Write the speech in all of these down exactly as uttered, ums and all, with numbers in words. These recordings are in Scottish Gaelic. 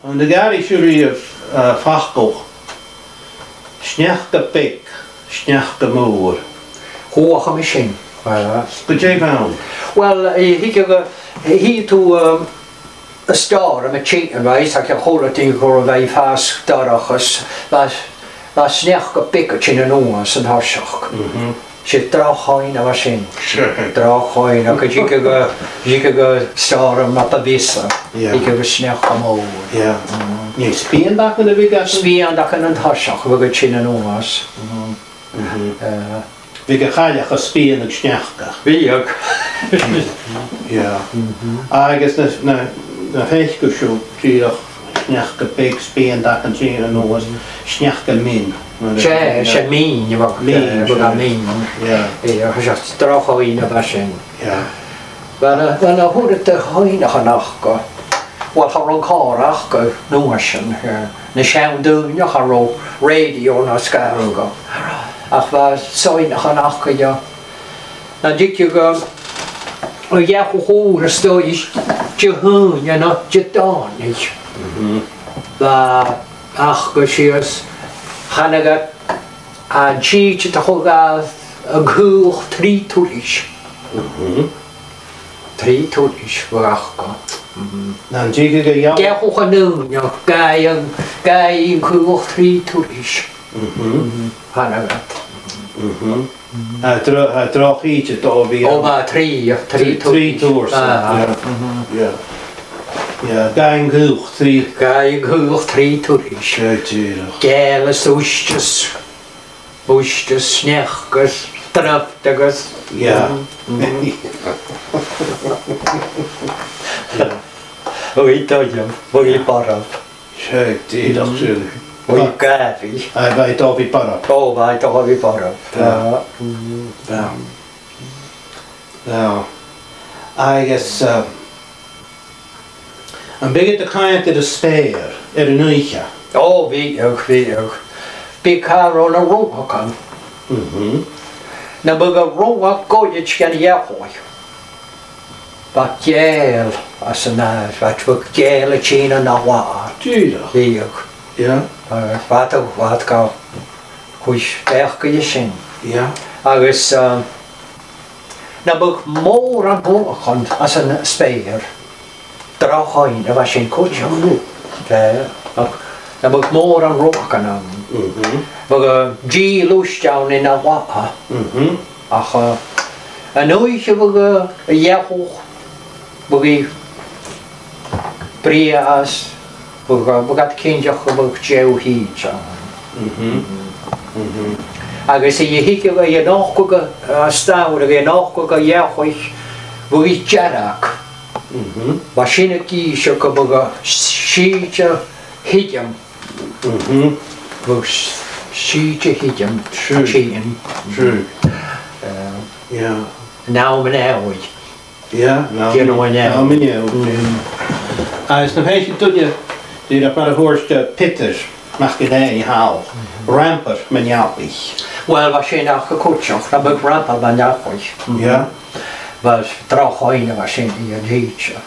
An do dh'fhairich sibh riamh, eh, facal, sneachda beag, sneachda mòr? Chuala mi sin. Eh, gu dè bh' ann? Well, eh, thig a, eh, thig thu, um, a-staigh am meadhan-oidhche, right, ach a chuala tu gun robh e a' fàs dorcha, bha, bha sneachda beag a' tighinn a-nuas an toiseach. Mhm. 'S e droch fhaighinn a bha sin. Sure. Droch fhaighinn, ach gun tigeadh, tigeadh an stoirm a b' fhasa, yeah, thigeadh an sneachda mòr. Yeah. Mm. An e spìonadagan a bhiodh aca? Spìonadagan an toiseach a bhiodh a' tighinn a-nuas. Mm. Mhm. Eh. Bhiodh a' chailleach a' spìonadh sneachda. Bhiodh. Yeah. Mhm. Agus na, na, na fhaca sibh dìreach sneachda beag, spìonadagan a' tighinn a-nuas, sneachda mìn. 'S e, 's e mìn, bha, mìn, eh, bha, sure, mìn. Yeah. Eh, 's e droch fhaighinn a bha sin. Yeah. Bha na, bha na h-uiread de shoidhnichean aca, well, cha robh an còrr aca an uair sin, eh, na seann daoine, cha robh radio no sgath aca. Ach bha soidhnichean aca, yeah. Nan tigeadh, eh, an deachadh ùr a-staigh Dihaoine no Didòmhnaich, mhm, bha aca sìos, chanadh iad an t-sìde a thug iad an caoch trì turais. Mhm. Trì turais bha aca. Mhm. Nan tigeadh a' gheamhradh. Deachadh an ùine, gabhaidh, gabhaidh an caoch trì turais. Mhm. Mhm. Chanadh iad. Mhm. Tha dro-, tha droch shìde a' dol a bhith ann. O, bha, trì, trì, trì turais. Trì turais, ah, yeah. Mhm. Yeah. Yeah, gabhaidh an caoch trì. Gabhaidh an caoch trì turais. 'S e dìreach. Geal is uisge is, uisge is sneachd is drabht agus. Yeah. Mhm. Mhm. Yeah. Bha i doirbh, bha i borb. 'S e dìreach sin. Bha i gàbhaidh. Aidh, bha i dol a bhith borb. O, bha i dol a bhith borb. Tha. Tha. Mm. Tha. Tha. Agus, eh, am biodh iad a' coimhead air an speur air an oidhche? O, bhiodh, bhiodh. Bhiodh, cha robh na rothagan. Mhm. Nam biodh an rothag goirid dhan dealbh, bha geul às an adhar, bha, bha geul a' tighinn na bha. Dìreach? Bhiodh. Yeah. Eh, bha, bha, bha cus beachd air sin. Yeah. Agus, eh, nam biodh mòran rothagan às an speur, droch fhaighinn a bha sin cuideachd. Mhm. Eh, ach nam biodh mòran rothagan ann. Mhm. Bhiodh an dìth loisgte ann na bha. Mhm. Ach, eh, an oidhche bhiodh, eh, an dealbh, bhiodh i brèagha às, bhiodh, eh, bhiodh iad cinnteach gum biodh deagh shìde ann. Mhm. Mhm. Agus i a thigeadh, i a' nochdadh, eh, an t-samhradh, i a' nochdadh an dealbh, bhiodh i dearg. Mhm. Bha sin ag innse gum biodh an t-sìde thioram. Mhm. Bhiodh an t-sìde thioram. True. Tighinn. True. Eh, yeah. Nam biodh. Yeah, nam biodh. Nam biodh. Mm. Agus nam faiceadh duine dìreach mar a thuirt, eh, Peter MacIlleathain thall, rampar mun dealbh. Well, bha sin aca cuideachd, nam biodh rampar mun dealbh. Yeah. Bha droch fhaighinn a bha sin dhan t-sìde.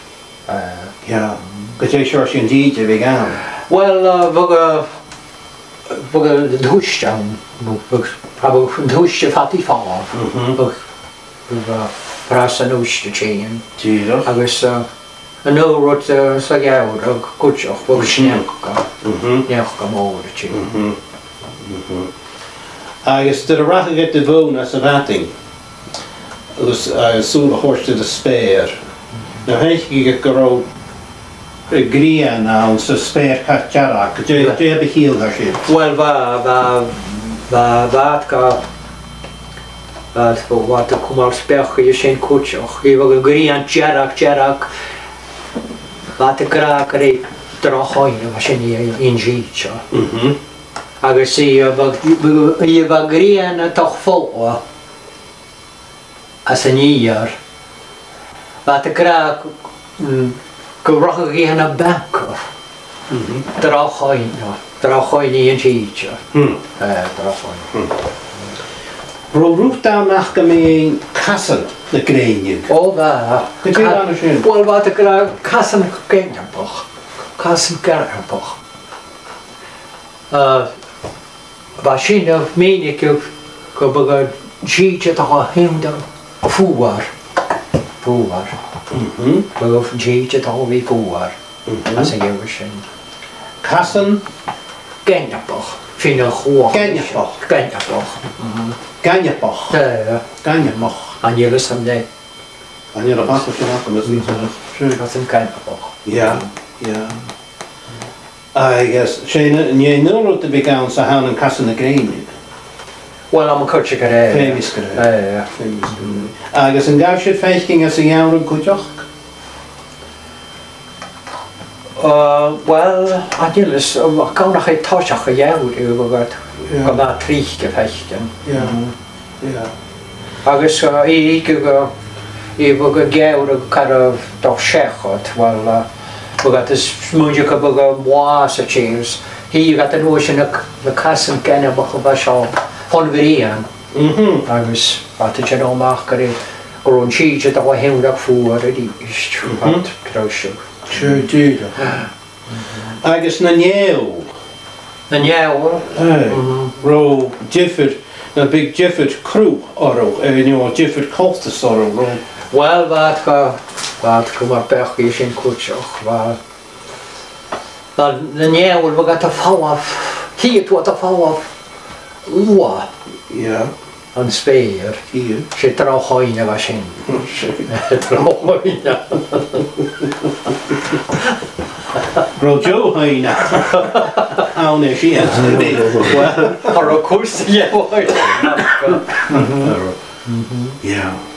Eh, yeah. Gu dè seòrsa an t-sìde a bhiodh ann? Well, eh, bhiodh, eh, bhiodh an t-uisge ann, bhiodh, bhiodh, bhiodh an t-uisge fada ri fàil. Mhm. Bhiodh, bhiodh, eh, prasa an uisge a' tighinn. Dìreach. Agus, eh, an aon rud, eh, sa gheamhradh cuideachd, bhiodh, mhm, sneachda, mhm, sneachda mòr a' tighinn. Mhm. Mhm. Agus nuair a rachadh iad a-mhàin às a' mhadainn, agus, agus sùil a thoirt air an speur, nam faiceadh iad gun robh, eh, grian anns an speur cho dearg, dè, dè bu chiall dha sin? Well, bha, bha, bha, bha iad ga, bha iad, bha iad a' cumail beachd air sin cuideachd. Bhiodh an grian dearg, dearg, bha iad ag ràdh gur e droch fhaighinn a bha sin dhan t-sìde. Mhm. Agus i, eh, bha, i, bha grian a' tighinn fodha às an iar, bha iad ag ràdh, mm, gun rachadh i dhan a' bhanca. Mhm. Droch fhaighinn, droch fhaighinn dhan t-sìde. Hmm. Eh, droch fhaighinn. Hmm. An robh rud ann aca mu dheidhinn casan na grèine? O, bha. Gu dè bh' ann an sin? Well, bha iad ag ràdh casan gainmheach. Casan gainmheach. Uh, bha sin a' mìneachadh gu, gu biodh an t-sìde a' dol a thighinn fuar. Fuar. Mhm. Biodh an t-sìde a' dol a bhith fuar. Mhm. Às a dhèidh sin. Casan gainmheach. Fine chuach. Gainmheach. Gainmheach. Mhm. Gainmheach. Eh. Gainmheach. An eil fhios agam dè. An eil a' bhac sin agam, is mi sin. Sure. Casan gainmheach. Yeah, yeah. Agus 's e an, an e an aon rud a bhiodh ann 's a th' ann an casan na grèine? Well, tha mi a' creidsinn gur e. Feumaidh gur e. Eh, eh. Feumaidh gur e. Agus an gabh sibh faicinn às a' gheamhradh cuideachd? Uh, well, a dh'fhios, um, cò nach e toiseach a' gheamhraidh, bha agad gu math tric a' faicinn. Yeah. Mm. Yeah. Agus, uh, i, i gu, i bha gu geamhradh car a' dol seachad, well, uh, bha agad is smaoineachadh gu bha gu mhàs a' chance. Thigeadh agad an uair sin na, na casan gainmheach a bha seo fon bhriathran. Mhm. Agus bha iad a' dèanamh a-mach gur e, gun robh an t-sìde a' dol a thighinn fuar a-rithist. Mhm. Bha iad a' creidsinn. Sure, dìreach. Agus na neul. Na neul? Aye. Mhm. Robh diofar, nam biodh diofar cruth orra, eh, no diofar coltas orra, robh? Well, bha iad gu, bha iad gu math beachdail sin cuideachd, bha. Na, na neul, bha iad a' falbh, chì thu iad a' falbh uair. Yeah. An speur. Iad. 'S e droch fhaighinn a bha sin. Droch fhaighinn. Robh deagh fhaighinn ann an sin. Well, cha robh cus de dh'fhaighinn. Yeah.